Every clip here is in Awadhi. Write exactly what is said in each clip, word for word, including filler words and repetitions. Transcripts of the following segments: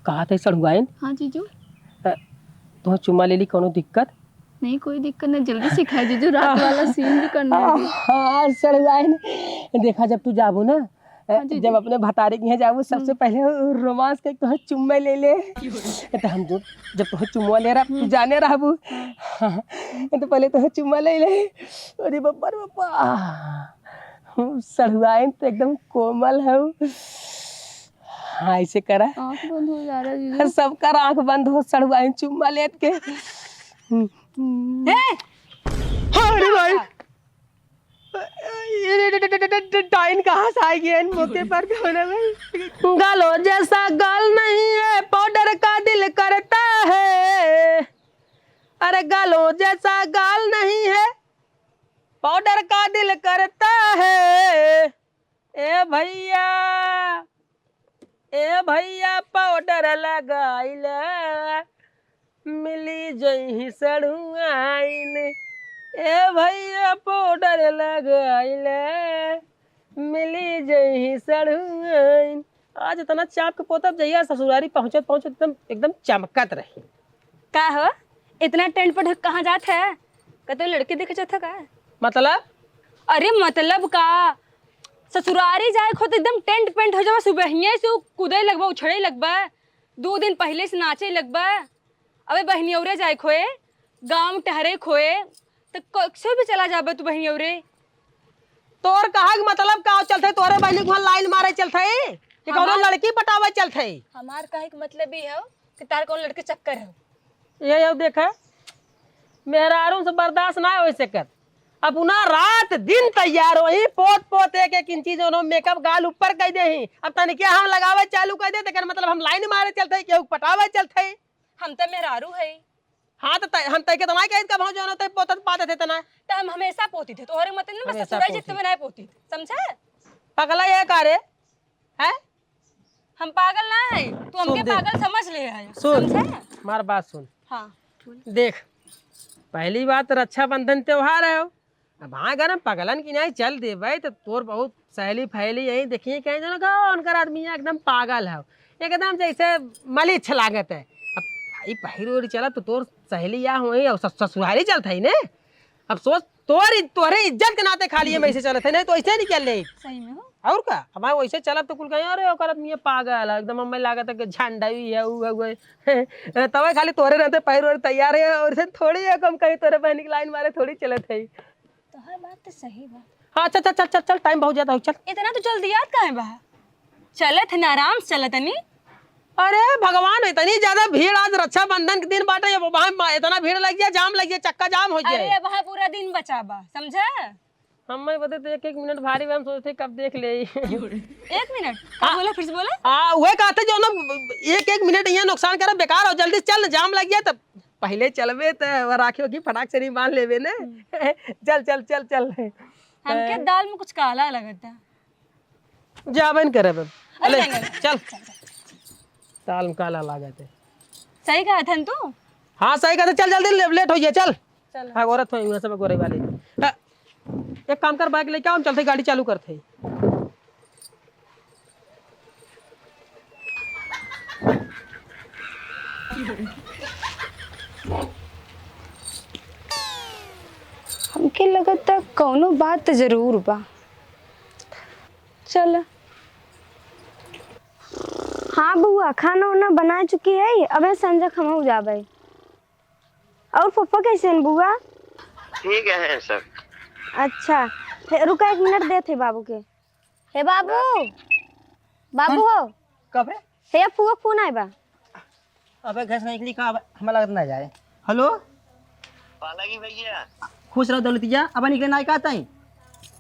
कहा थे सड़ुआइन? हाँ जीजू। अ, तुहैं चुम्मा ले ली, कौनो दिक्कत? नहीं, कोई दिक्कत नहीं, जल्दी सिखाए जीजू, रात वाला सीन भी करना है। हाँ, सड़ुआइन, देखा, जब तू जाबू ना, अ, हाँ जीजू। जब अपने भतारे के यहाँ जाबू, सबसे हम्म। पहले रोमांस करके तुहैं चुम्मा ले ले। तो हम जो, जब तुहैं चुम्मा ले रहा, तू हम्म। जाने रहबू। हाँ। हाँ, तो पहले तुहैं चुम्मा ले ले। अरे बप्पा रे बप्पा। सड़ुआइन तो एकदम कोमल हौ। हाँ, ऐसे करा। आँख बंद हो जा रहा है, जीजू। सबकर आँख बंद हो, सड़ुआइन चुम्मा लेत के। ए! अरे भाई। ये डाइन कहाँ से आ गया इन मौके पर? कौन है भाई? गालो जैसा गाल नहीं है, पाउडर का दिल करता है। अरे गालो जैसा गाल नहीं है, पाउडर का दिल करता है। ए भैया, ए भैया पाउडर लगाइला, मिली जइहीं सड़ुआइन। ए भैया पाउडर लगाइला, मिली जइहीं सड़ुआइन। आज इतना चाप के पोतब, जहिया ससुरारी पहुँचत पहुँचत एकदम, एकदम चमकत रही। का हो, इतना टेंट पर ढक कहाँ जात है? कतौ लड़की देखे जात है का? मतलब? अरे मतलब का, ससुरारी जाए खो तो एकदम टेंट पेंट हो जावा, सुबहिये से उ कूदे लगबा, उछड़े लगबा, दो दिन पहले से नाचे लगबा। अबे बहनियौरे जाए खोए, गाँव टहरे खोए, तो कैसे भी चला जाबे तू बहनियौरे। तोर कहा के मतलब का चलत है? तोरे बहनी को लाइन मारे चलत है कि कौनो हमार लड़की पटावे चलत है? हमार कहे के मतलब ई है कि तार कौन लड़के चक्कर है। ये, ये देखा, मेहरारू से बर्दाश्त ना हो सकत। अपना रात दिन तैयार होई, पोत पोत एक एक इंची जौन मेकअप गाल ऊपर कइ देही। अब तनिके हम लगावे चालू कइ दे, तेकर मतलब हम लाइन मारे चलत है, केहू के पटावे चलत है। हम तो मेहरारू है। हाँ, तो तै-, हम तै के तना कहित का भाव जौन तै पोतत पाते थे तना। तो हम हमेशा पोती थे, तोहरे मतलब ना, बस हमेशा ससुराल पोती। जितने बनाए पोती थे, समझा? पगला ये का रे? हैं? हम पागल ना है, तू हमके सुन दे। पागल समझ ले है, सुन, समझा? हमार बात सुन। हाँ। देख, पहली बात, रक्षाबंधन त्योहार है, अब हाँ, अगर हम पगलन की नहीं चल देबै, तो तोर बहुत सहेली फहेली यहीं देखिए, कहीं जन का उनकर आदमी यहाँ एकदम पागल है, एकदम जैसे मलिच्छ लागत है। अब भाई, पहिर ओढ़ चला तो तोर सहेली या होई और सस-, ससुरारी चलत है ने। अब सोच, तोर इ-, तोहरे इज्जत के नाते खाली हम ऐसे चलत है, नहीं तो ऐसे नहीं चल रही। सही में हो। और का? अब हम वैसे चलब तो कुल कहीं, "अरे, ओकर आदमी ये पागल है, एकदम हमें लागत है कि झंडा भी है, ऊ है, वो है।" तबे खाली तोहरे रहते पहिर ओढ़ तैयार है, और ऐसे थोड़ी है कि हम कहीं तोहरे बहन की लाइन मारे थोड़ी चलत है। तोहार बात तो सही बा। हाँ, चल, चल, चल, चल, चल, टाइम बहुत ज्यादा हो, चल। इतना तो जल्दी याद काहे बा? चलत है ना, आराम से चलत तनी। अरे भगवान, इतनी ज्यादा भीड़, आज रक्षाबंधन के दिन बाटे, अब वहाँ मा-, इतना भीड़ लग जाए, जाम लग जाए, चक्का जाम हो जाए। अरे, अब वहाँ पूरा दिन बचा बा, समझा? हम मैं बता तो एक एक मिनट भारी बा, हम सोचते कब देख ले। एक मिनट, का हाँ। बोला, फिर से बोला? हाँ, वही कहते जो ना, एक एक मिनट यहाँ नुकसान करे, बेकार हो, जल्दी से चल ना, जाम लग गया तब। पहले चलबे त राखी ओखी फटाक से नहीं बांध लेबे ने। हम्म। चल, चल, चल, चल। हमके अ, दाल में कुछ काला लगता। जाबे न करब। अरे, अरे, नहीं, नहीं, चल। चल, चल। दाल में काला लागत है। सही कहा था तू। हाँ, सही कहा था। चल, जल्दी, ले-, लेट हो गया, चल। चल। हाँ, औरत हो, सब गोरे वाली। हाँ, एक काम कर, बाइक लेके आओ, हम चलते, गाड़ी चालू करते। हमके लगता कौनो बात त जरूर बा। चल। हाँ बुआ, खाना उना बना चुकी है, अबे संजय हमहू जाबे। और पप्पा कैसे हैं बुआ? ठीक है सब। अच्छा, हे, रुका एक मिनट, देत है बाबू के। हे बाबू, बाबू हो। कब रे? हे फुआ फोन आए बा। अबे घर से निकली का, अब हमें लगत ना जाए। हेलो। पालागी भैया। खुश रहो दौलतिया, अब निकले ना का ताई।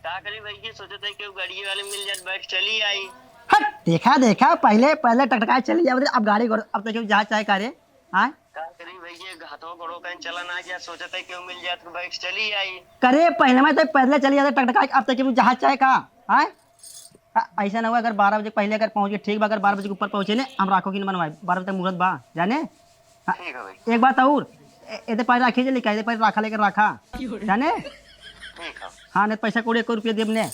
का करी भैया, सोचत है कि वो गाड़िए वाले मिल जात, बैठ चली आई। हट, देखा, देखा, पहले, पहले टकटकाए चली जावत, अब गाड़ी घोड़ा, अब तो क्यों जहाज चाहे का रे? हाँ? का करी भैया, हाथों गोड़ों कहीं चला ना गया, सोचत है कि वो मिल जात, बैठ चली आई। करे, पहले में तो पैदल चली जाते टकटकाए, अब तो क्यों जहाज चाहे का? हाँ? हाँ, ऐसा ना हुआ, अगर बारह बजे पहले अगर पहुँच गए, ठीक बा, अगर बारह बजे के ऊपर पहुँचे ने, हम राखो की न बनवाए, बारह बजे तक मुहूर्त बा, जाने? हाँ, ठीक है भाई। एक बात और, ए-, एदे पास राखी जे लिखा, एदे पास राखा लेकर राखा, जाने? ठीक है। हाँ, नहीं तो पैसा कोड़ी एक रुपया देब ने।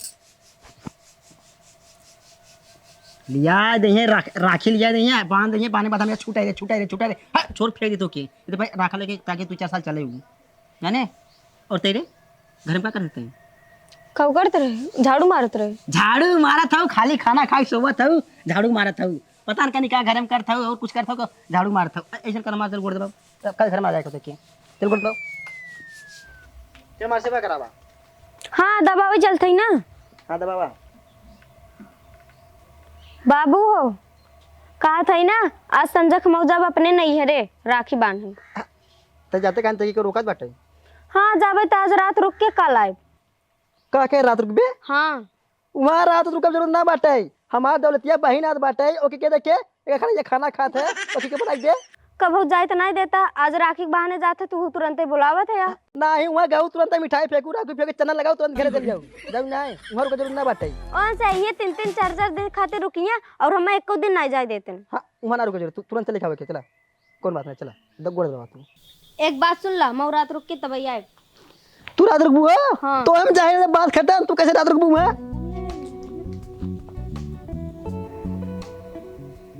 लिया दइहे, राख-, राखी लिया दइहे, बांध दइहे, बांधे बाद हम छूटा रे, छूटा रे, छूटा रे। हाँ, छोड़ फेंक दे तो के। ये तो भाई राखा लेके ताकि तू चार साल चले हुई। जाने? और तेरे घर में का करते हैं? का करत रहे? झाड़ू मारत रहे। झाड़ू मारत हऊ, खाली खाना खाई सोवत हऊ, झाड़ू मारत हऊ। पता न कनी का घर में करत हऊ और कुछ करत हऊ, का झाड़ू मारत हऊ। ऐसन कर मार, चल गोड़ दबाओ। कल घर में आ जाए देखे। चल गोड़ दबाओ। चल मार सेवा करावा। हाँ, दबावे चलत ही ना। हाँ, दबावा। बाबू हो, कहत ही ना, आज संझा के मौजा अपने नैहरे राखी बांधन। त जाते कान तकी को रोकत बाटे। हाँ, जाबे त आज रात रुक के कल आए। का के रात रुकबे? हाँ। वहाँ रात रुकब जरूरत ना बाटे। हमार दौलतिया बहिन आत बाटे, ओके के देखे, एक खाना, ये खाना खात है, ओके के बनाई दे। कबहू जाए त नहीं देता, आज राखी के बहाने जात है, तू तुरंते बुलावत है यार। नाही, वहाँ गऊ तुरंत मिठाई फेंकू, राखी फेंके, चना लगाऊ, तुरंत घरे चल जाऊ। जाऊ नहीं, वहाँ रुके जरूरत ना बाटे। और से ये तीन तीन चार चार दिन खातिर रुकिए और हमें एको दिन नहीं जाए देते। हाँ, वहाँ ना रुके जरूरत, तू तुरंत चले खावे के, चला। कौन बात नहीं, चला, द-, गोड़ दबा तू। एक बात सुन ला, मैं रात रुक के तब आए। तू रात रुकबू हो? हाँ। तो हम जाए ना, बात खत्म, तू कैसे रात रुकबू है?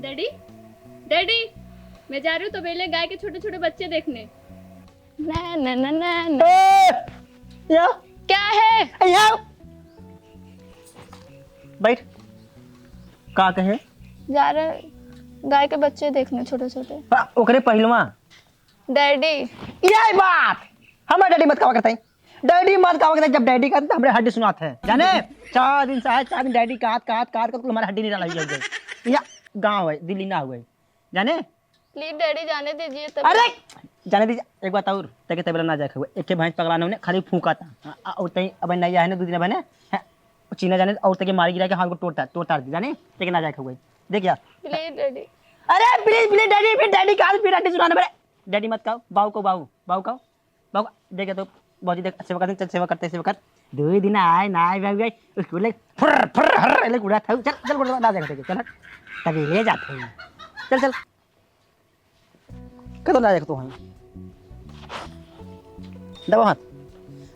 डैडी, डैडी, मैं जा रही हूँ तबेले गाय के छोटे छोटे बच्चे देखने। ना, ना, ना, ना, ना। ए, या। क्या है? ए, या। बैठ। का कहे? जा रहे गाय के बच्चे देखने छोटे छोटे। हाँ, ओकरे पहिलवा। डैडी। यही बात। हमार डैडी मत कहा करते हैं। डैडी मत कहा करते हैं, जब डैडी कहते तो हमरे हड्डी सुनात है। जाने? चार दिन से है, चार दिन डैडी कहत, कहत, कहत, कहत, हमारे हड्डी नहीं रहा है। या गाँव है, दिल्ली ना हुए। जाने? प्लीज डैडी जाने दीजिए तब। अरे! जाने दीजिए, एक बात और, तेके तबेला ना जाए हुए। एक के भैंस पगला ना होने, खाली फूंका था। आ, आ, और तई अब नहीं आए ना, दो दिन बने। हैं? चीना जाने, और तेके मारी गिरा के हाथ को तोड़ता, तोड़ता दी, जाने? तेके ना जाए हुए। देख यार। प्लीज डैडी। अरे प्लीज, प्लीज डैडी, फिर डैडी का, फिर डैडी सुनाने मेरे। डैडी मत कहो, बाऊ को बाऊ, बाऊ कहो। बाबा, देखे तो भौजी देख, सेवा करते, चल सेवा करते, सेवा कर। दो दिन आए, ना आए, भाई, भाई, उसको ले, फुर्र, फुर्र, हर्र, ले उड़ा था, चल, चल, उड़ा, ना देख, देख, चल, हट। तभी ले जाते हैं। चल, चल। कतो ना देख तो हैं। दबा हाथ।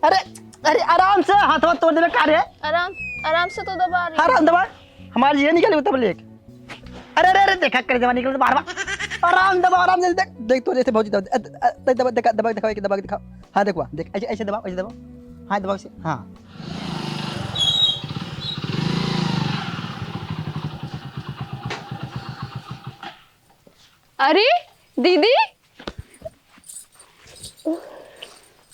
अरे, अरे, आराम से हाथवा तोड़ देबे का रे? आराम, आराम से तो दबा रही हूँ। आराम दबा। हमार ये निकले वो तबले। अरे, अरे, अरे, देखा करे जवानी के बार बार। आराम दबा, आराम से देख, देख तो जैसे भौजी दबा, अ, अ, दबा, दबा, दबा, दबा, दबा, दबा। हाँ, देखो, देख, ऐसे, ऐसे दबाओ, ऐसे दबाओ। हाँ, दबाओ ऐसे, हाँ। अरे दीदी,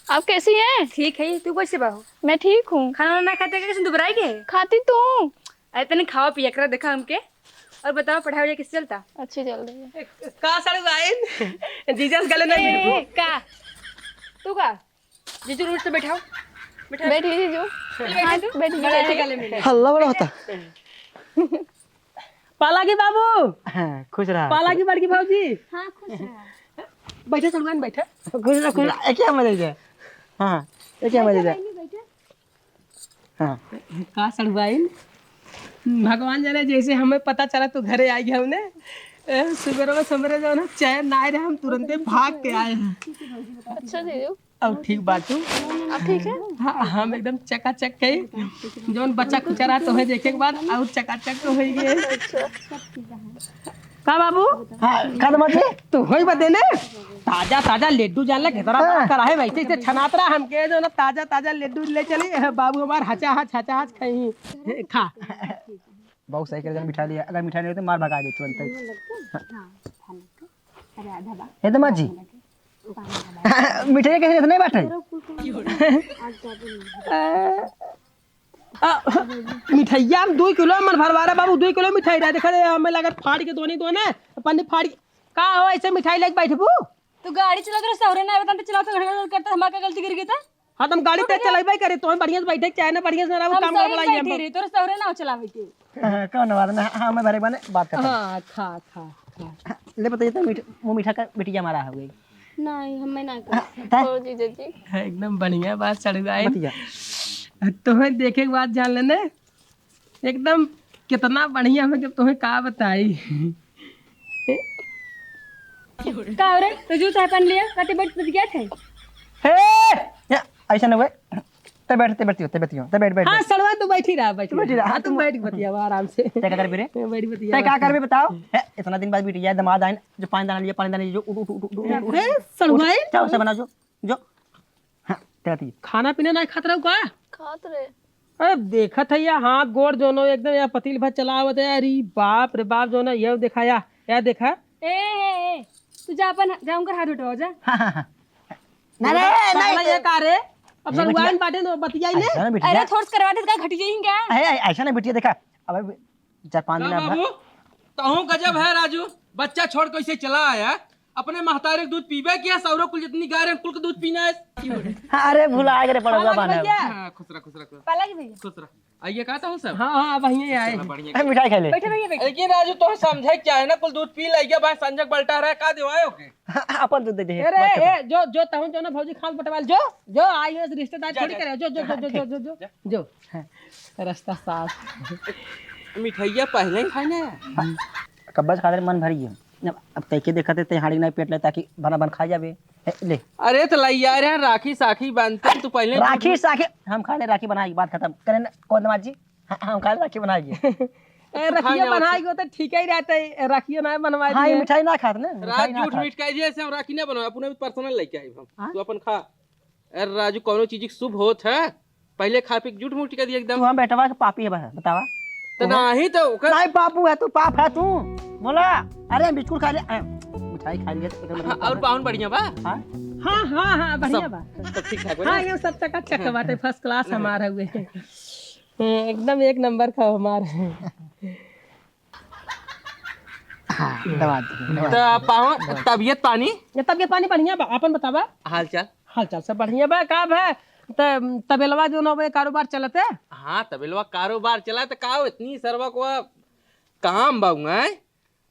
आप कैसी हैं? ठीक है, तू कैसे बा हो? मैं ठीक हूँ। खाना वाना ना खाते, कैसे दुबराई के? खाती तो हूँ। अरे तने खावा पिया करा, देखा हमके। और बताओ, पढ़ाई वढ़ाई कैसे चलता? अच्छी चल रही है। का साड़ू आइन? जीजा से गले नहीं ए, मिलबो। ए, का? तू का? जीजू, उठ तो बैठाओ। बैठाओ। बैठ लीजिए जीजू। हाँ, बैठ लीजिए, बड़ा बैठ लीजिए। गले मिले। हल्ला बड़ा होता। पालागी बाबू। हाँ, खुश रहा। पालागी बड़की भौजी। हाँ, खुश रहा। बैठा सड़ुआन, बैठा। खुश रहा, खुश रहा। ए, क्या मजा है? हाँ, ए, क्या मजा है? बैठा। हाँ। का सड़ुआइन? भगवान जाने, जैसे हमें पता चला तू घरे आई गया ने, ए, सुबेरवा सबेरे जो ना चैन ना आए रहे, हम तुरंते भाग के आए हैं। अच्छा जीजू। अब ठीक बा तू? अब ठीक है? हाँ, हम एकदम चकाचक है। जौन बचा कुचा रहा तो है देखे के बाद और चकाचक तो होई गए। अच्छा। का बाबू? हाँ, का तो बात है? तू होई बते ने? ताजा ताजा लड्डू जान ले, घेतरा हाँ। कराहे वैसे से छनात रहा हमके जो ना ताजा ताजा लड्डू ले चली। ए, बाबू हमार हचा हच, हचा हच खाई। ए, खा। बहुत सही कर, जन मिठा लिया, अगर मिठा नहीं हो तो मार भगा दे तुरंत। हाँ, हाँ, हाँ। अरे आधा बा। ए, तो माँ जी। मिठाई कैसे नहीं बाटे? आ, मिठाइया हम दो किलो मन भरवा रहा बाबू, दो किलो मिठाई रहा। देखा रे, हमें लागत फाड़ के दोनी दोने, पन्नी फाड़ के। का हो, ऐसे मिठाई लेके बैठबू? तू गाड़ी चला कर सौरे ना बता, चलाओ तो घड़ घड़ करता, हमारा का गलती कर गई था? हाँ, तुम गाड़ी तेज चलाइबे करे, तो हम बढ़िया से बैठे, चाहे ना बढ़िया से ना रहो, हम काम सही गड़बड़ाई है बैठे हमको। रही, तोर सौरे ना चलावे के। हाँ, कौन बात ना, हाँ, मैं भरे बने बात करता हूँ। हाँ, खा, खा, खा। ले बताइए तो मीठ-, वो मीठा का बिटिया हमारा हो गई। नहीं, हमें ना हाँ, कर। तै? ओ जीजा जी। हाँ, एकदम बढ़िया बात चढ़ गई। बतिया। तुम्हें देखे के बाद जान लेने, एकदम कितना बढ़िया हो, जब तुम्हें का बताई। का हो रे, तू जूस चाय पानी लिया, कते बैठ बैठ गया थे? हे, या, ऐसा ना हुए। ते बैठ, ते बैठियो, ते बैठियो, ते बैठ, बैठ, हाँ, बैठ। सड़वा, तू बैठी रहा, बैठी तू बैठी रहा, रहा। हाँ, तू तू बैठ के बतियावा आराम से। ते का करबे रे? बैठ बतियावा। ते का करबे बताओ? हे, इतना दिन बाद बिटिया, दामाद आइन, जो पानी दाना लिए, पानी दाना लिए, जो उठ, उठ, उठ, उठ, उठ, उठ। हे, सड़वा है? चाय से बना जो, जो। हाँ, तेरा तीन। खाना पीना नहीं खात रहो का? खात रहे। अरे देखत है या हाथ गोड़ जोनो एकदम या पतील भर चलावत है। अरे बाप रे बाप, जोनो ये देखा या, या देखा। ए, ए, ए, तू जा अपन, जा उनकर हाथ उठवा, जा। हाँ, हाँ, हाँ। ना, ना, ना, पागल ना, ये का रे? अब ऐसा सड़ुआइन बिटिया। बाटे न बतियाई ने। ऐसा ना बिटिया। अरे थोड़ा सा करवा दे, का घटी जाई क्या? ऐ-, ऐ-, ऐसा ना बिटिया, देखा, अब चार पाँच का दिन अब बाबू, तहूँ गजब है राजू, बच्चा छोड़ कैसे चला आया? अपने महतारी के दूध पीबे किया, सौरो कुल जितनी गाय रहे, कुल के दूध पीना है। हाँ, अरे भुला गए रे, पड़वा पाला बान्हे। भैया। हाँ, खुश रह, खुश रह, खुश रह। पाला जी भैया। खुश रह। आइए, कहा था सब? हाँ, हाँ, वहीं आए। चला, बढ़िया। ए, मिठाई खा ले। बैठे भैया, बैठे। लेकिन राजू, तो समझे क्या है ना, कुल दूध पी ले गया, भाई संजय बल्टा रहा है, का दिवाए ओके? हाँ, अपन दूध दे दे। अरे, बस ए, जो, जो तहूँ जो ना भौजी खाल पटवाल, जो, जो आई है रिश्तेदार जा, थोड़ी जा, करे, जो, जो, जा, जो, जो, ठीक, जो, जो, जो, जा। जो। हाँ, रास्ता साफ। मिठाइया पहले ही खाए ना। कब्बस खातिर मन भर गया। अब, अब तैके देखत है, ते हाड़ी नहीं पेट ले, ताकि बना बन खा जाबे। ए, ले। अरे तो लाई यार, यहाँ राखी साखी बांधते हैं, तू पहले राखी साखी, हम खा ले राखी बनाई, बात खत्म। करें ना, कौन दमाद जी? हाँ, हम खा ले राखी बनाई। ए, खा रखिए ले बनाई बच्चा। हो तो ठीक ही रहता है, रखिए ना बनवा हाँ, ये दिए। मिठाई ना खात ना, मिठाई रात ना झूठ खात। मीठ कह दिए, ऐसे हम राखी ना बनवा, अपने भी पर्सनल लेके आई हम। हाँ? तू अपन खा। अरे राजू, कौनो चीज के शुभ होत है, पहले खा पी के झूठ मूठ कर दिया एकदम। तू हम बेटवा के पापी है बस, बतावा। तो नहीं तो ओकर नहीं पापू है तू, पाप है तू। बोला, अरे बिस्कुट खा ले, अ, मिठाई खा लिया तो ओकर मतलब हाँ, और पाहुन बढ़िया बा? हाँ? हाँ, हाँ, हाँ, बढ़िया सब, बा। सब ठीक ठाक बा हाँ, ना? ये सब चकाचक बाटे, first class हमार हुए। हम्म, एकदम एक नंबर का हमार है। हाँ, दवा दे, दवा दे। तो पाहुन, तबीयत पानी? ये तबीयत पानी बढ़िया बा, अपन बतावा? हाल चाल? हाल चाल सब बढ़िया बा। का बा? त-, तबेलवा जो न बे कारोबार चलत है? हाँ, तबेलवा कारोबार चला त का हो, इतनी सरवा को काम बा उहाँ,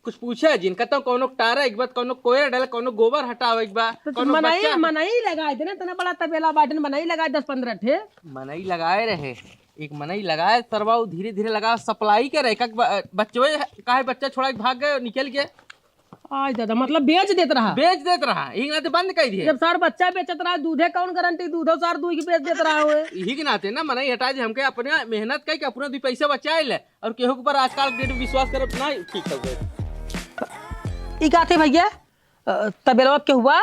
कुछ पूछे जिनका तो कौनो टारा एक बात, कौनो कोयर डाले, कौनो गोबर हटावे एक बा, तो कौनो मनई, बच्चा मनई लगाए देना, इतना बड़ा तबेला बाटन, मनई लगाए दस पन्द्रह ठे। मनई लगाए रहे, एक मनई लगाए सरवा, उ धीरे धीरे लगा, सप्लाई करे, एक, एक ब-, बच्चवे काहे बच्चा छोड़ा के भाग गए, निकल गए। आय दादा, मतलब बेच देत रहा? बेच देत रहा, यही नाते बंद कर दिए। जब सार बच्चा बेचत रहा, दूधे कौन गारंटी, दूधो सार दूध के बेच देत रहा होए। यही के नाते ना मनई हटा दे, हमके अपने मेहनत कई के अपना दुई पैसा बचाए ले, और केहू के ऊपर आजकल के डेट में विश्वास करब ना ठीक हो गए। ई का थे भैया? अ, तबेलवा के हुआ?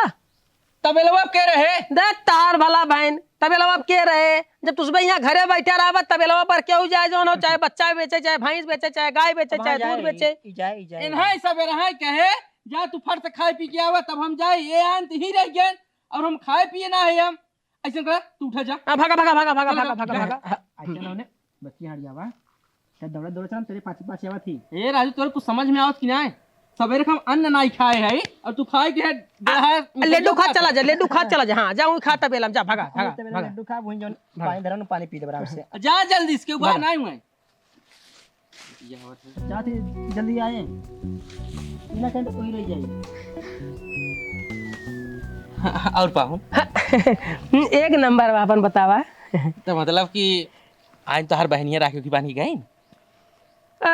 तबेलवा के रहे? देख तार भला बहन, तबेलवा के रहे? जब तुसबे यहाँ घरे बैठे रहबा, तबेलवा पर केहू जाए जौन हो, चाहे बच्चा बेचे, चाहे भैंस बेचे, चाहे गाय बेचे, अब चाहे हाँ दूध जाए, बेचे। ई जाए, ई जाए। इन्हें सब रहे कहे, जा तू फट से खाए पी के आवा, तब हम जाए। ये आन तो ही रह गए और हम खाए पिए ना है हम। ऐसे करा, तू उठा जा। हाँ, भागा, भागा, भागा, भागा, चलो, भागा, चलो। भागा, भागा। हाँ, ऐसे ना होने, बच्ची हट जावा। क्या दौड़ा, दौड़ा चला, तेरे पाछे, पाछे आवा थी। ए राजू, तोरे कुछ समझ में आवत कि ना? सवेरे हम अन्न नाई खाए है और तू खाए के है, आ, लड्डू खा चला जा, लड्डू खा चला जा। हाँ, जा, वहीं खा तबेला में, जा, भागा, हाँ, भागा, तबेला में भागा। लड्डू खा, वहीं जौन भागा। पानी धरा ना, पानी पी ले आराम से। जा जल्दी, इसके ऊपर भागा। ना हुए। जाते जल्दी आए, ना कहीं तो कोई रह जाए। और पाहुन? एक नंबर बा, अपन बतावा। तो मतलब कि आज तो हर बहनिया राखी की बांध के गई? अ,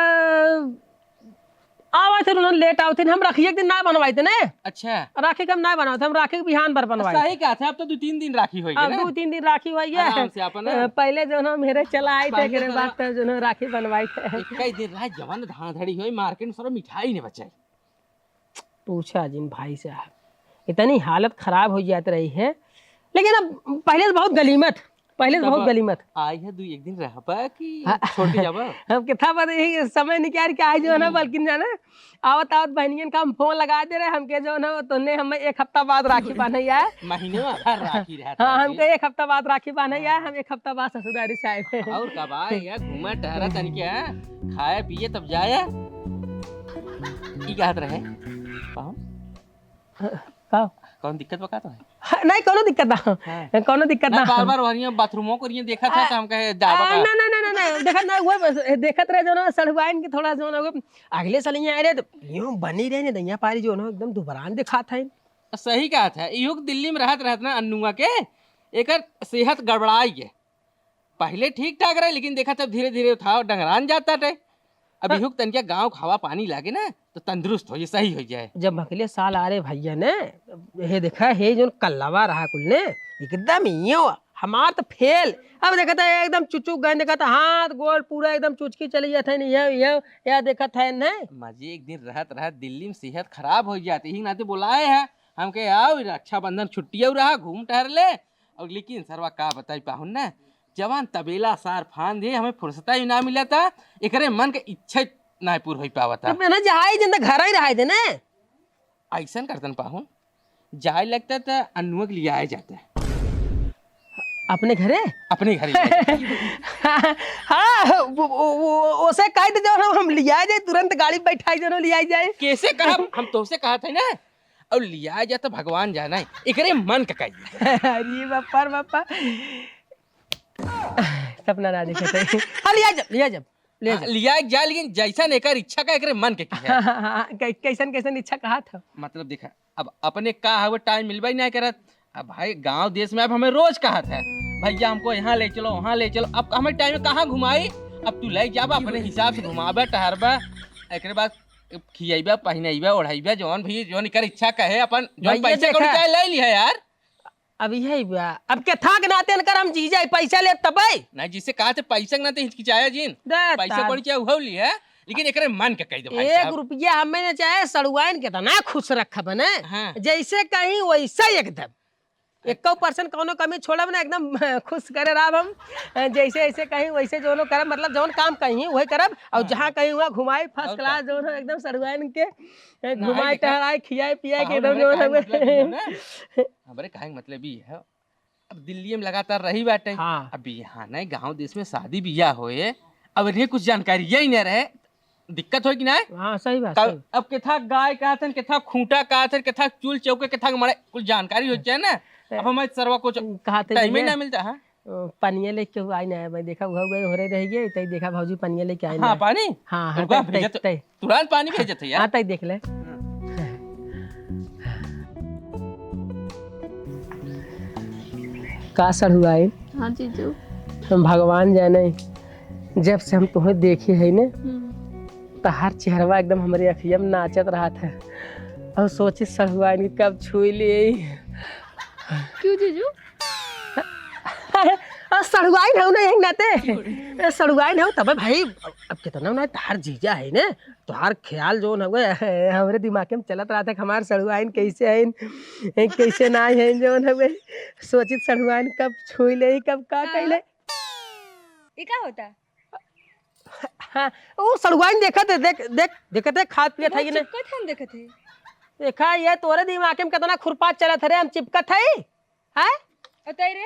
आवत है, उन्होंने लेट आवत है, हम राखी एक दिन ना बनवाई थे ने। अच्छा। राखी के हम ना बनवाई थे, हम राखी के बिहान भर बनवाई। सही कहा था, अब तो दो तीन दिन राखी होई अब ना। दो तीन दिन राखी होई है। आराम से अपन अ, पहले जो ना मेरे चला आई थे, पहले एकरे तो बाद तो जो ना राखी बनवाई थे। एक ही दिन रहा, जवान धांधड़ी होई, मार्केट में सारा मिठाई नहीं बचाई। पूछा जिन भाई साहब, इतनी हालत खराब हो जात रही है, लेकिन अब पहले तो बहुत गलीमत, पहले तो तब बहुत गलीमत। आई है, दू एक दिन रहबा कि हाँ। छोड़ के जाबा? हम कितना बार यही समय निकाल के आई जो है ना, हम्म। बल्कि जाना, आवत आवत बहनियन का हम फोन लगा दे रहे, हमके जो है ना, तोने हमें एक हफ्ता बाद राखी बांधे यार। महीने में हर राखी रहता हाँ, है हमके जी। एक हफ्ता बाद राखी बांधे यार, हाँ। हम एक हफ्ता बाद ससुरारी से आए हैं। और का बा, या घूमा टहरा तनिके, हाँ? खाए पिए तब जाए। ई कहत रहे, पाहुन? का? कौन दिक्कत बा का तो है? हाँ, नहीं, कौनो दिक्कत ना। हाँ। कौनो दिक्कत ना, ना। बार-बार वहरिया बाथरूमो को रिया देखत है, आ, तो हम कहे, "जाबा आ, का?" ना, ना, ना, ना, ना, देखत ना, वो बस, देखत रहे जो ना, सड़ुआइन के थोड़ा जो ना, वो अगले साल यहाँ आए रहे, तो यूं बनी रहे ने, दैया पारी जो ना, एकदम दुबरान दिखात है। सही कहत है, इहो के दिल्ली में रहत, रहत ना, अन्नुआ के, एकर सेहत गड़बड़ाई है। पहिले ठीक ठाक रहे, लेकिन देखा तब धीरे-धीरे उठाव डंगरान जात बाटे। अब त इहू के तनिका गाँव के हवा पानी लागे ना, तो तंदुरुस्त हो जाए, सही हो जाए। जब मकले साल आ रहे भैया ने, हे देखा, हे जोन कल्लावा रहा कुल ने, एकदम इयो हमार तो फेल। अब देखत है एकदम चुचुक गए, देखत है हाथ गोड़ पूरा एकदम चुचकी चली जात है, नहीं है, ये, या देखत है नहीं। मजे एक दिन रहत रहत दिल्ली में सेहत खराब होइ जात, यही नाते बोलाए है। हमके आओ, रक्षाबंधन छुट्टी रहा, घूम टहर ले। और लेकिन सरवा का बताई पाहुन ना, जवान तबेला सार फान दे, हमें फुर्सत ही ना मिला था, एकरे मन के इच्छा ना पूर होइ पावा था। तो ना जाए जिंदा घर ही रहाई दे ना। ऐसन करतन पाहुन, जाए लगता त अन्नुआ के लियाए जाता। अपने घरे? अपने घरे लियाए जाता। हाँ, वो, वो, वो, उसे कह दे जो हम, हम लियाए जाए, तुरंत गाड़ी बैठाई जो लियाए जाए। कैसे कहा? हम तोसे कहा था ना, और लियाए जाता भगवान जाना है, एकरे मन का कही। अरे बापा रे बापा, सपना ना देखे थे। हाँ, लिया जा, लिया जा। ले हाँ, जा। लिया जा, लेकिन जैसन एकर इच्छा का, एकरे मन के की है। हाँ, हाँ, हाँ, कै-, कैसन, कैसन इच्छा कहा था? मतलब देखा, अब अपने का है, वो टाइम मिलबे ही नहीं करत। अब भाई, गांव देश में अब हमें रोज कहा था, "भैया, हमको यहाँ ले चलो, वहाँ ले चलो।" अब हमें टाइम में कहाँ घुमाई? अब तू ले जाबा, अपने हिसाब से घुमाबे, टहरबे, एकरे बाद खियाइबे, पहिनइबे, ओढ़ाइबे, जौन भी, जौन एकर इच्छा कहे, अपन जौन भैया पैसा कौड़ी देखा, चाहे ले लिहे यार। अब यही बा। अब केथा के नाते इनकर हम जीजा, पैसा ले तबे। नहीं, जिसे कहा थे पैसा के नाते हिचकिचाया जिन। दे पैसा तार। कौड़ी चाहे उहौ ली है, लेकिन एकरे मन के कह दे भाई एक साहब। रुपया हमें न चाहे, सड़ुआइन के तना खुश रखब ने। हाँ। जैसे कहीं वैसे एकदम। एको परसेंट कौनो कमी छोड़ब ना, एकदम खुश करे रहब हम। जैसे, ऐसे कहीं वैसे जौनो करब, मतलब जौन काम कहीं वही करब, और हाँ। जहाँ कहीं हुआ घुमाई फर्स्ट और का? क्लास जौन हो एकदम सड़ुआइन के, ना, घुमाई देखा। टहराई, खियाई पियाई के हाँ, एकदम हमरे जौन कहे हो। मतलब ई है ना, हमरे कहे के मतलब ई है, अब दिल्ली में लगातार रही बाटे। हाँ। अब यहाँ नहीं, गाँव देश में शादी बियाह होए, अब इन्हें कुछ जानकारी यही नहीं रहे, दिक्कत होई कि नहीं? हाँ, सही बात, कल सही। अब केथा गाय कहत हन, केथा खूंटा कहत हन, केथा चूल चौके, केथा के मड़े, कुछ जानकारी हो जाए ना। ए, अब हमारे सरवा कुछ कहा थे टाइम ही भैया, ना मिलता है। अ, पनिया लेके केहू आई ना है, मैं देखा हुआ हुआ हो रहे रह गए, तई देखा भौजी पनिया लेके आई हाँ, ना। पानी? हाँ, हाँ, रुका, तई, तई, भेजत, तई। तुरंत पानी भेजत है यार। हाँ, तई देख ले। हाँ। का सड़ुआइन? हाँ जीजू। हम भगवान जाने, जब से हम तुम्हें देखे है ने, हम्म। तहार चेहरवा एकदम हमरे अखिया में नाचत रहत है। और सोची सड़ुआइन के कब छुई ले। क्यों जीजू? अरे, आ, सड़ुआइन हऊ ना यही नाते। ए, सड़ुआइन हऊ तबे भाई, अब, अब कितना ना तहार जीजा है ने, तोहार ख्याल जौन हवे, हमरे दिमाग में चलत रहत है कि हमार सड़ुआइन कैसे है, ए, कैसे ना है जौन हवे। सोचित सड़ुआइन कब छुई ले, कब का हाँ। कैले। ई का होता? हाँ, ऊ सड़ुआइन देखत है, देख, देख, देखत है, खात पियत है हम कि नहीं? चिपकत हम देखत है। देखा, ये तोरे दिमाग में कितना खुरपात चलत है रे, हम चिपकत है, हैं? और तई रे,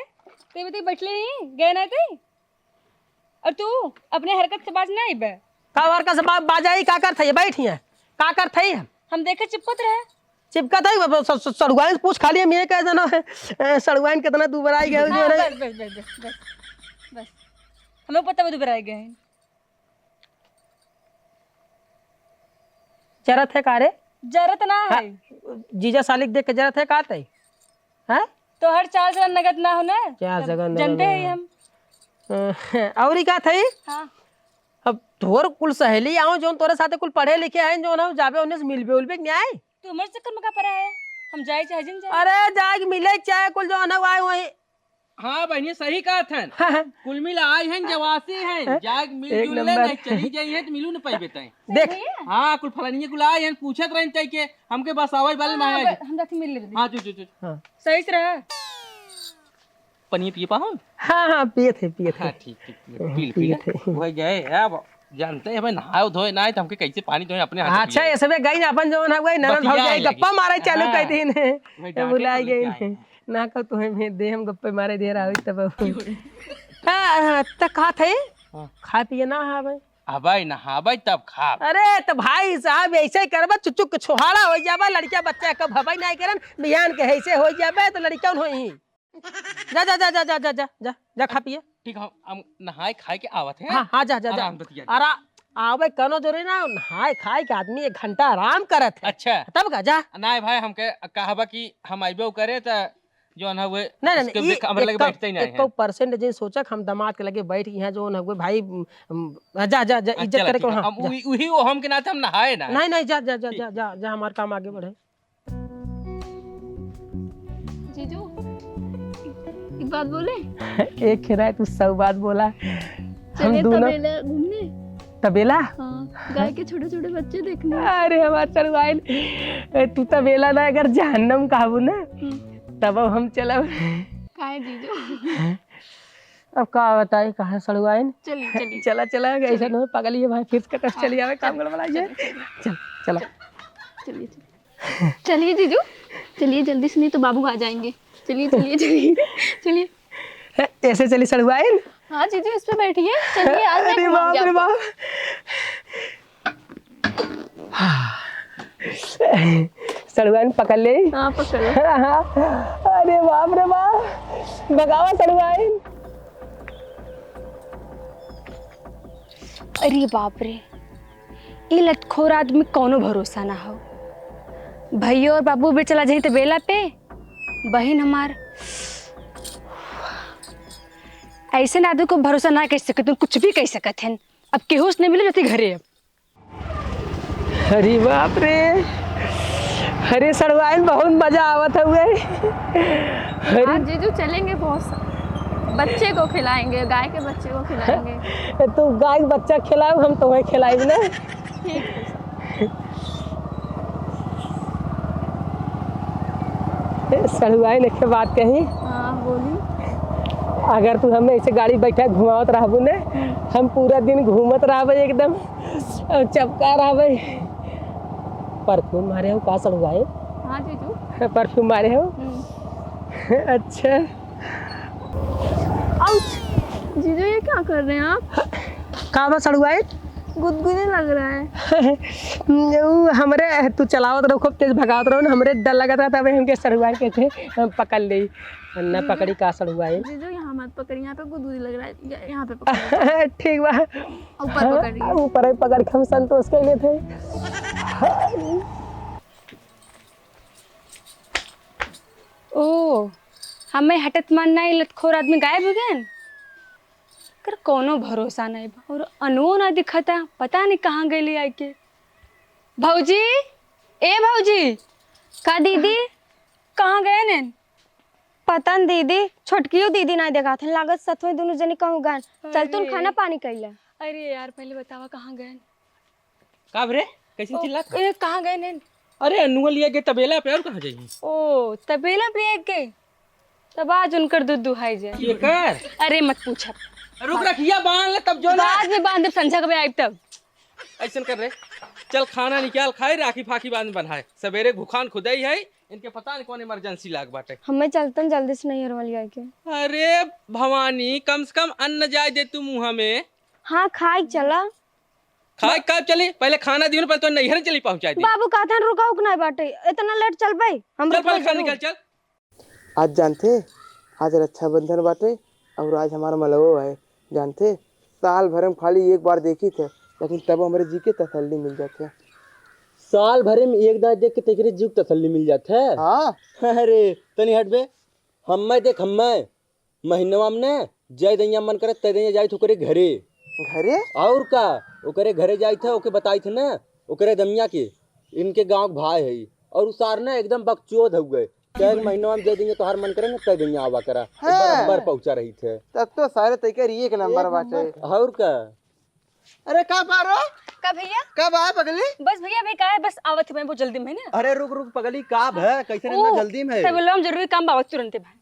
तई बती बैठले ही, गए ना तई? और तू अपने हरकत से बाज ना आइबे। का हरकत से बा-, बाज आई, का करत है? बैठ हियाँ, का करत है हम? हम देखे चिपकत रहे। चिपकत है, ब-, ब-, स-, स-, सड़ुआइन से पूछ खाली, हम ये कह देना है, ए, सड़ुआइन कितना दुबराई गए, हाँ, जो है। बस, बस, बस, बस, बस, बस। हमें पता बा दुबराई गए हैं। जरत है का रे? जरत ना हाँ, है। जीजा सालिक देख के जरत है का तई? हैं? तोहर चार जगह नगद ना हो ना? चार तब जगह नगद जानते ना हैं हो। हम। अ, और ई का थई? हाँ। अब तोर कुल सहेली आओ, जौन तोरे साथे कुल पढ़े लिखे हैं, जौन हो जाबे उन्हें से मिलबे उलबे कि नहीं आए? तू हमारे चक्कर में का पड़ा है? हम जाए चाहे जिन जाए। अरे, जाए के मिले चाहे कुल जौन हो आए वहीं। हाँ बहिनी, सही कहत हन। कुल मिल आए हैं, जवासी हैं, जाए के मिलजुल एक ले, नंबर। नहीं चली जाई है तो मिलू न पाइबे तय। देख। सही है? हाँ, कुल फलानिये कुल आए हैं, पूछत रहन तय के, हमके बस आवे वाले हाँ, ना हाँ, आए। ब-, हम जाके मिल लेबे। हाँ, जो, जो, जो। हाँ। सही से रहा। पनिये पिए पाहुन? हाँ, हाँ, पियत है, पियत हाँ, है। ठीक, ठीक, ठीक। पी ले, पी ले। पियत है। वही गए, अब जानते हैं, भाई, नहाए धोए ना आए, तो हमके कैसे पानी धोए अपने हाथ से अच्छा, पिए? ऐसे में गई ना, अपन जौन है, वही ननद बतिया भौजाई लगी। गप्पा मारे चालू हाँ। कर दीन है। वही तो डांटे बुलाए तो लेके गए आए हैं। हैं। ना को तुम्हें मैं दे, हम गप्पे मारे दे रहा हूँ तब। हाँ, हाँ, तो कहा थे? हाँ। खाए पिए ना हाँ भाई। अबे नहाबे तब खाब। अरे तो भाई साहब, ऐसे ही करबा, चुचुक के छोहाड़ा हो जाबा, लड़किया बच्चा कब हबे नहीं करन, बिहान के ऐसे हो जाबे तो लड़किया होई। जा, जा, जा, जा, जा, जा, जा, जा, खा पिए। ठीक है, हम नहाए खाए के आवत हैं। हाँ, हाँ, जा, जा, जा। आराम बतिया के। अरा-, आवे कनो जरूरी ना, नहाए खाए के आदमी एक घंटा आराम करत है। अच्छा। तब का, जा। ना भाई, हमके कहबा कि हम अइबे करे त जौन है वो नहीं, नहीं, उसके नहीं, देख, हमरे लगे एको, बैठते ही नहीं एको है। परसेंट जे सोचक हम दामाद के लगे बैठ गए हैं, जौन है वो भाई, उम, उम, जा, जा, जा, हाँ, इज्जत चला, करे ठीक को, है। हाँ, हम जा। उही, उही वो हम के नाते हम नहाए ना। नहीं, नहीं, जा, जा, जा, ठीक, जा, ठीक। जा, जा, हमार काम आगे बढ़े। जीजू, ई, ई बात बोले? एक खेरा है, तू सौ बात बोला। हम चलिए दोनों तबेला घूमने। तबेला? हाँ, गाय के छोटे-छोटे बच्चे देखने। अरे हमार सड़ुआइन, ए, तू तबेला ना, अगर जहन्नम कहबू ना, हम्म। तब अब हम चलब। काहे जीजू? अब का बताई, कहाँ सड़ुआइन? चलिए, चलिए। चला, चला, ऐसा चलिए। ना हो, पगली है भाई, फिर से कटस हाँ, चली आवे, काम चलिए, गड़बड़ाई है। चलिए, चलिए। चल, चला। चलिए, चलिए। चलिए जीजू, चलिए जल्दी से, नहीं तो बाबू आ जाएंगे। चलिए, चलिए, चलिए, चलिए। ऐसे चली सड़ुआइन? हाँ जीजू, इस पे बैठिए। चलिए, आज मैं अरे घुमाऊंगी बाप रे आपको। बाप। हाँ। सड़ुआइन पकड़ ले। हाँ, पकड़ लो। हाँ, हाँ। अरे बाप रे बाप, भगावा सड़ुआइन। अरे बाप रे, ई लतखोर आदमी कौनो भरोसा ना हो। भैया और बाबू भी चला जाई तबेला पे, बहिन हमार। ऐसे आदमी को भरोसा ना कर सकत हन, कुछ भी कह सकत हन। अब केहू से नहीं मिले रहती घरे अब। अरे बाप रे, अरे सड़ुआइन बहुत मजा आवत हउए। अरे हाँ जीजू, चलेंगे, बहुत सा-, बच्चे को खिलाएंगे, गाय के बच्चे को खिलाएंगे। तू गाय के बच्चा खिलाओ, हम तुम्हें खिलाएंगे ना। ठीक है। ए, सड़ुआइन एक बात कही। हाँ, बोली। अगर तू हमें ऐसे गाड़ी बैठा घुमावत रहबू ने, हम्म। हम पूरा दिन घूमत रहबे एकदम, और चपका रहबे। परफ्यूम मारे हो का सड़ुआइन? हाँ जीजू। परफ्यूम मारे हो? हम्म। अच्छा। आउच! जीजू, ये क्या कर रहे हैं आप? का बा सड़ुआइन? गुदगुदी लग रहा है। उ हमरे, तू चलावत रहो, खूब तेज भगावत रहो ना, हमरे डर लगत रहा, तबे हमके सड़ुआइन के थे, हम पकड़ ले। ना जीजू। पकड़ी का सड़ुआइन? जीजू, यहाँ मत पकड़ी, यहाँ पे गुदगुदी लग रहा है, य-, यहाँ पे पकड़ी। ठीक बा। ऊपर हाँ, पकड़ रही है। ऊपर ही पकड़ के हम संतोष कर लेते हैं। ओ, हमें हटत मान ना, ई लतखोर आदमी गायब हो गए। कर कौनो भरोसा नहीं बा। और अनुओ ना दिखता, पता नहीं कहाँ गइली आइके। भौजी, ए भौजी। का दीदी? कहाँ गए ने? पता न दीदी, छोटकियो दीदी ना देखात हन, लागत सथवे दुनू जनी कहूँ गए। चल तुन अरे। खाना पानी कइला। अरे यार, पहले बतावा कहाँ गए? का भरे? कैसे ओ, चिल्लात? ए, कहाँ गए ने? अरे, अनुआ लिया गए तबेला पे, और कहाँ जाइए? ओ, तबेला पे एक गए? तब आज उनकर दूध दुहाई जाए। ये कर। अरे, मत पूछा। रुक, रखिया बांध ले, तब जो ना। बाद में बांध देब, संझा के आइब तब। ऐसन कर रे, चल खाना निकाल, खाए, राखी फाखी बाद में बन्हाए। सवेरे भुखान खुदाई है, इनके पता नहीं कौन emergency लाग बाटे। हमें चलतन जल्दी से नैहर वाली आई के। अरे भवानी, कम से कम अन्न जाए दे तू मुँह में। हाँ, खाई चला। खाए कब चली? पहले खाना दियो ना, पहले तो नैहर चली पहुँचाई दी। बाबू कहत हन रुकाऊ के नाई बाटे, इतना late चलबे? हम चल रुकबे पहले खाना जरूर। निकाल, चल। आज जानथे, आज रक्षाबंधन बाटे और आज हमार मलवो है। जानथे, साल भर में खाली एक बार देखी थे, लेकिन तब हमरे जी के तसल्ली मिल जाथे। साल भर में एक दाई देख के तेकरे जीव के तसल्ली मिल जाथे। हाँ। अरे, तनी हट बे। हम्मे देख, हम्मे महीनवा में न, जय दैया मन करे, तय दैया जाइत ओकरे घरे। घरे? और का, ओकरे घरे जाइत है, ओके बताइत है ना, ओकरे दमिया के, इनके गाँव के भाई है। और उ सार ना एकदम बकचोद हउए। कई महीनवा में जय दैया तोहार मन करे ना, तय दैया आवा करा। हाँ। बराबर पहुँचा रही थे। तब तो सारे तैकर एक नंबर एक बाटे। नंबर। और का? अरे का पारो? का भैया? का बा पगली? बस भैया, अभी का है, बस आवत है, मैं बहुत जल्दी में ना। अरे रुक रुक पगली, का भा? कैसे ओ, इतना जल्दी में? तबेला में जरूरी काम बा, आवत तुरंते बा।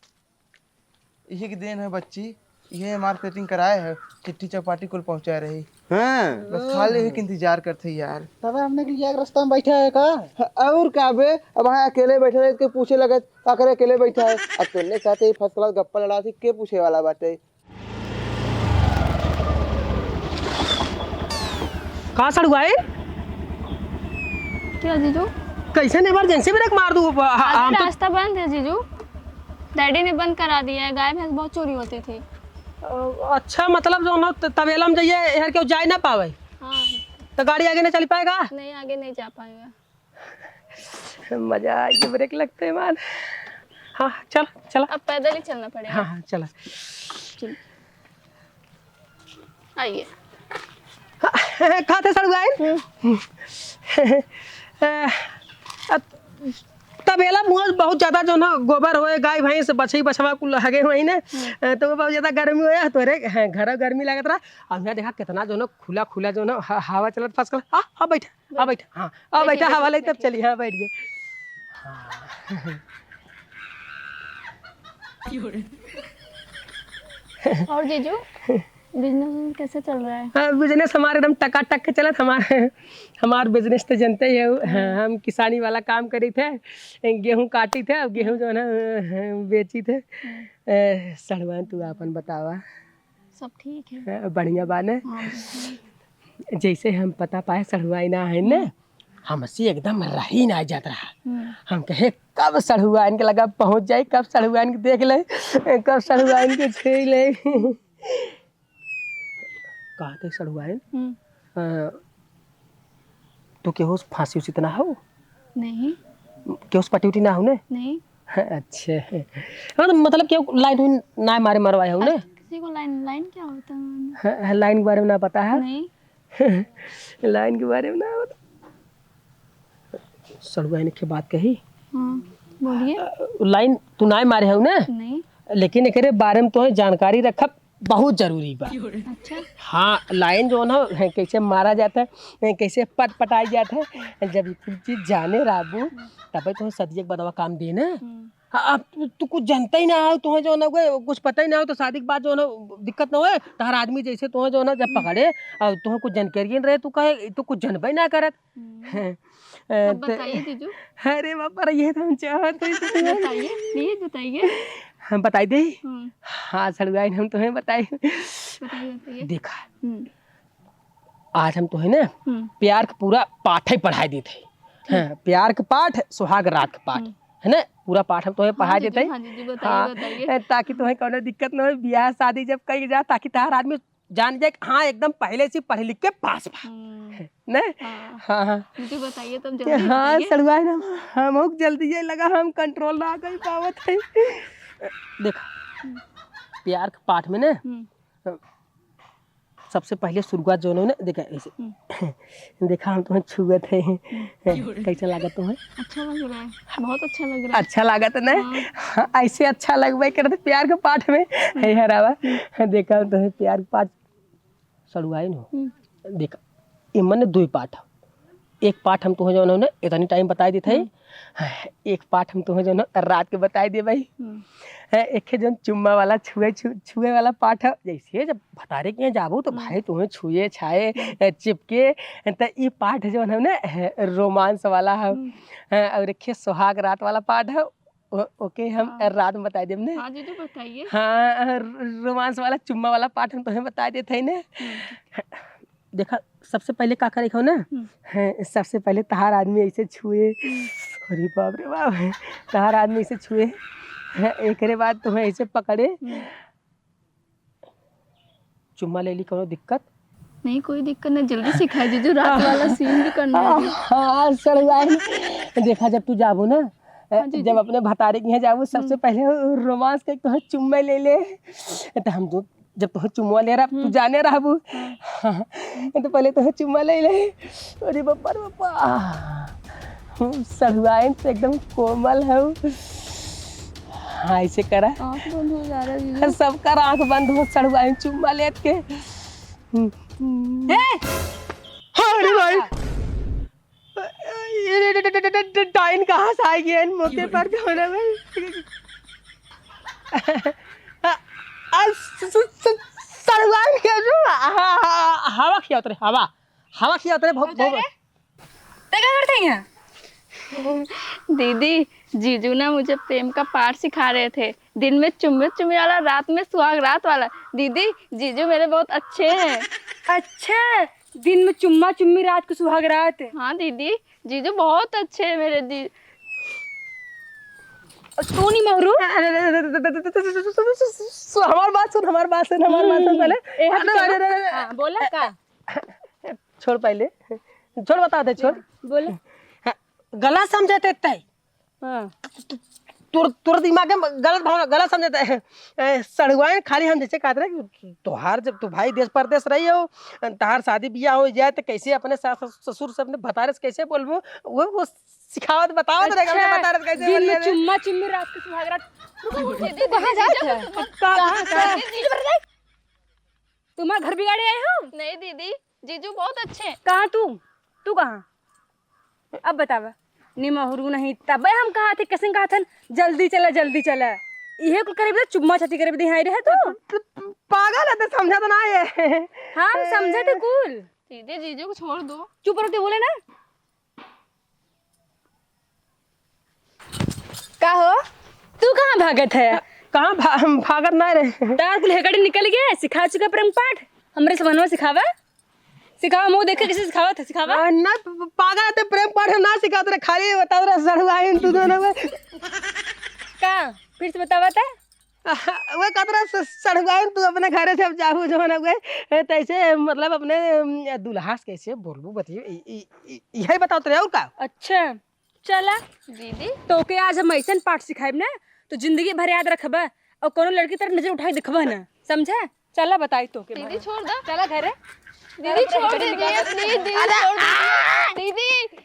यही के देन है बच्ची, ये मार्केटिंग कराए है, चिट्ठी चौपाटी कुल पहुँचाए रही। हाँ। बस खाली यही के इंतजार करते यार। तब हमने के लिए एक रास्ता में बैठा है का? और का बे, अब वहाँ अकेले बैठे रहे, के पूछे लगे, का करे अकेले बैठा है? अब तोने साथे ही first class गप्पा लड़ा थी, के पूछे वाला बाटे? का सड़ुआइन? क्या जीजू? कैसे emergency brake मार दू? ह-, ह-, आगे हम तो रास्ता बंद है जीजू, डैडी ने बंद करा दिया है, गाय भैंस बहुत चोरी होती थी। अ, अच्छा, मतलब जो न त-, तबेला में जाइए, यहाँ केहू जाए ना पावे? हाँ। तो गाड़ी आगे नहीं चल पाएगा? नहीं, आगे नहीं जा पाएगा। मजा आएगी, brake लगते हैं मान। हाँ, चल, चला। अब पैदल ही चलना पड़ेगा। हाँ, हाँ, चला। चल। आइए। हाँ, कहाँ थे सड़ुआइन? हम्म। अ, अ, तबेला मुँह बहुत ज्यादा जौन ह गोबर होए, गाय भैंस बछई बछवा कुल हगे होई ने, हम्म। अ, तो बहुत ज्यादा गर्मी होए, तोरे, हाँ, घर गर्मी लागत रहा। अब यहाँ देखा कितना जौन ह खुला खुला जौन ह ह-, हवा चलत फसकल। आ, आ बैठा, आ बैठा, हाँ, आ बैठा, बैठा, हवा बैठा, ले तब बैठा। चली, हाँ, बैठ गए। हाँ। और जीजू, बिजनेस कैसे चल रहा है? हाँ, बिजनेस हमारे एकदम टकाटक के चलत। हमारे, हमार बिजनेस तो जनते ही हो। हाँ, हम किसानी वाला काम करी थे, गेहूँ काटी थे, अब गेहूँ जौन है, बेची थे। हम्म। ए, सड़वाइन, तू आपन बतावा। सब ठीक है। ए, बढ़िया बा ने? हाँ, बिल्कुल। जैसे हम पता पाए सड़वाइन ना है ने, हम्म। हमसे एकदम रही ना जात रहा। हम्म। हम कहे, "कब सड़वाइन के लगा पहुँच जाई, कब सड़वाइन के देख ले, कब सड़वाइन के छुई ले।" कहा थे सड़वाइन? हम्म। अ, तू केहू से फांसी उसी त ना हो? नहीं। केहू से पटी उटी ना हो ने? नहीं। अच्छा। हाँ, तो मतलब केहू लाइन उइन ना मारे मरवाए हो ने? अच्छा, किसी को लाइन, लाइन क्या होता है? हाँ, हाँ, लाइन के बारे में ना पता है? नहीं। लाइन के बारे में ना पता। सड़ुआइन के बात कही। हाँ, बोलिए। अ, लाइन तू ना मारे हो ने? नहीं। लेकिन एकरे बारे में तोहे जानकारी रखब बहुत जरूरी बा। अच्छा। हाँ, लाइन जौन है, कैसे मारा जाता है, कैसे पटपटाई जाता है, जब ई कुल चीज जाने रहबू, तबे तोहे सदिया के बदवा काम दे ना। हम्म। हाँ, अब तू, तू कुछ जानता ही ना हो, तोहे जौन है, कुछ पता ही ना हो, तो शादी के बाद जौन है, दिक्कत ना होए। तोहर आदमी जैसे तोहे जौन है, जब हम्म। पकड़े, और तोहे कुछ जानकारी नहीं रहे, तू कहे, "तू कुछ जानबे ना करत।" हम्म। हैं, अ, अब त-, बताइए जीजू। अरे बाप रे, ये तो हम चाहत हई कि बताइए, प्लीज बताइए। हम बताई दे? हम्म। हाँ, सड़ुआइन, हम तोहे बताई। बताइए, बताइए। देखा, हम्म। आज हम तोहे ना हम्म। प्यार के पूरा पाठ ही पढ़ाई देत है। ठीक। हाँ, प्यार के पाठ, सुहाग रात के पाठ, हम्म। है ना? पूरा पाठ हम तोहे हाँ पढ़ाई जीजू, देत है। हाँ जीजू, बताइए, हाँ, बताइए। ताकि तोहे कौनो दिक्कत ना हो, बियाह शादी जब कई जा, ताकि तोहार आदमी जान जाए कि हाँ, एकदम पहले से पढ़ लिख के पास बा। हम्म। ने? हाँ। हाँ, हाँ। मुझे बताइए, तुम जल्दी हाँ, बताइए। सड़ुआइन, हम, हमहू के जल्दी ये लगा, हम कंट्रोल ना कर पावत है। देखा, हम्म। प्यार के पाठ में ना, हम्म। सबसे पहले शुरुआत जौन है ना, देखा ऐसे। हम्म। देखा, हम तोहे छुअत है। हम्म। कैसा लागत तोहे? अच्छा लग रहा है, बहुत अच्छा लग रहा है। अच्छा लागत ना? हाँ। हाँ, ऐसे अच्छा लगबे करत प्यार के पाठ में। हम्म। हे हरावा, हम्म। देखा, हम तोहे प्यार के पाठ सड़ुआइन हो। हम्म। देखा, इमन दुई पाठ हो। एक पाठ हम तोहे जौन है ना, इतनी टाइम बताई देत है। हम्म। एक पाठ हम तोहे जौन है, रात के बताई देबे। हम्म। है, एक है जौन चुम्मा वाला छुए, छु-, छुए वाला पाठ है। जैसे जब भतारे के यहाँ जाबू, तो हम्म। भाई तोहे छुए, छाए, हम्म। ए, चिपके, तो ई पाठ जौन है ना, है, रोमांस वाला है। हम्म। है, और एक है सुहाग रात वाला पाठ है। ओ-, ओके, हम हाँ। रात में बताई देब ने। हाँ जीजू, बताइए। हाँ, र-, रोमांस वाला, चुम्मा वाला पाठ हम तोहे बताई देत है ने। हम्म। देखा, सबसे पहले का करे हो ना? हम्म। हैं, सबसे पहले तहार आदमी ऐसे छुए। हम्म। अरे बाप रे बाप, तहार आदमी ऐसे छुए। हैं, एकरे बाद तोहे ऐसे पकड़े। हम्म। चुम्मा ले ली, कौनो दिक्कत? नहीं, कोई दिक्कत नहीं, जल्दी सिखाए जीजू, रात वाला सीन भी करना है अभी। हाँ, सड़ुआइन। देखा, जब तू जाबू ना, हाँ जीजू। जब अपने भतारे के यहाँ जाबू, सबसे हम्म। पहले रोमांस के तोहे चुम्मा ले ले। तो हम दो जब तोहे चुम्मा ले रहा, तू हम्म। जाने रहबू। हाँ। हाँ, तो पहले तोहे चुम्मा ले ले। अरे बापा रे बापा। हम्म, सड़ुआइन तो एकदम कोमल है। हाँ, ऐसे करा। आँख बंद हो जा रहा है जीजू। सबकर आँख बंद हो, सड़ुआइन चुम्मा लेत के। हम्म, हम्म। ए! हाँ, अरे भाई। ये ड-, ड-, ड-, ड-, ड-, ड-, डाइन कहाँ से आ गया इन मौके पर? कौन है भाई? आ, आ, स-, स-, स-, सड़ुआइन के जो ह-, ह-, ह-, हवा खियावत रहे, हवा, हवा खियावत रहे, भौ-, भौ-, ते का करते हैं? दीदी, जीजू ना मुझे प्रेम का पाठ सिखा रहे थे। दिन में चुम्मे चुम्मे वाला, रात में सुहाग रात वाला। दीदी, जीजू मेरे बहुत अच्छे हैं। अच्छे? दिन में चुम्मा चुम्मी, रात को सुहाग रात। हाँ दीदी, जीजू बहुत अच्छे हैं मेरे दी-। और तू नहीं महरू? हमार बात सुन, हमार बात सुन, हमार बात सुन पहले। ए, हट अरे, चलो। अरे, अरे, अरे। हाँ, बोला का? छोड़ पहले, छोड़, बता दे, छोड़। बोलो। हाँ, गलत समझे थे तय। हाँ। तोर, तोर दिमाग में गलत भावना, गलत समझत है। ए, सड़ुआइन खाली हम जैसे कहत रहे कि तोहार जब तू भाई देश परदेश रही हो, तहार शादी बियाह हो जाए तो कैसे अपने सास ससुर से, अपने भतारे से कैसे बोलबो, वो, वो सिखावत बतावत रहे, अपने अच्छा, भतारे से कैसे दिन में बोलिए। चुम्मा चुम्मी, रात के सुहाग रात। दीदी, तू कहाँ दीदी, जात है? कहाँ, कहाँ? दीदी, तुम्हार घर बिगाड़े आए हो? नहीं दीदी, जीजू बहुत अच्छे हैं। कहाँ तू? तू कहाँ? अब बतावा। निमहरू नहीं, तबे हम कहा थे, कैसे कहा थे, "जल्दी चला, जल्दी चला।" इहे कुल करे बदे, चुम्मा चाटी करे बदे यहाँ रहे तू। पागल है तो समझा तो ना है। हम समझे थे कुल। दीदी, जीजू को छोड़ दो। चुप रहो, बोले ना। का हो, तू कहाँ भागत है? कहाँ भा-, हम भागत ना रहे। तार कुल हेकड़ी निकल गया, सिखा चुका प्रेम पाठ। हमरे समनवा सिखावा, सिखावा, मुँह देख के कैसे सिखावत है, सिखावा। आ, ना, प-, प-, पागल है, तो प्रेम पाठ ना सिखात रहे, खाली बतावत रहे, सड़ुआइन तू दोनों में। का? फिर से बतावा था। वे कहत रहे, स-, सड़ुआइन तू अपने घरे से अब जाहू, जो है ना, वे, ए, तैसे, मतलब, अपने, अम, दुल्हा से कैसे बोलबू, बताइए, इ-, इ-, इ-, यही बतावत रहे, और का? अच्छा। चला। दीदी। तोके आज हम अइसन पाठ सिखाइब ना, तो जिंदगी भर याद रखबा और कोनो लड़की तरफ नजर उठाई देखबा ना, समझा? चला बताई तोके दीदी, भला। छोड़ दे। चला घरे। दीदी, छोड़ दीदी, please, दीदी, अरे, छोड़ दीदी। दीदी।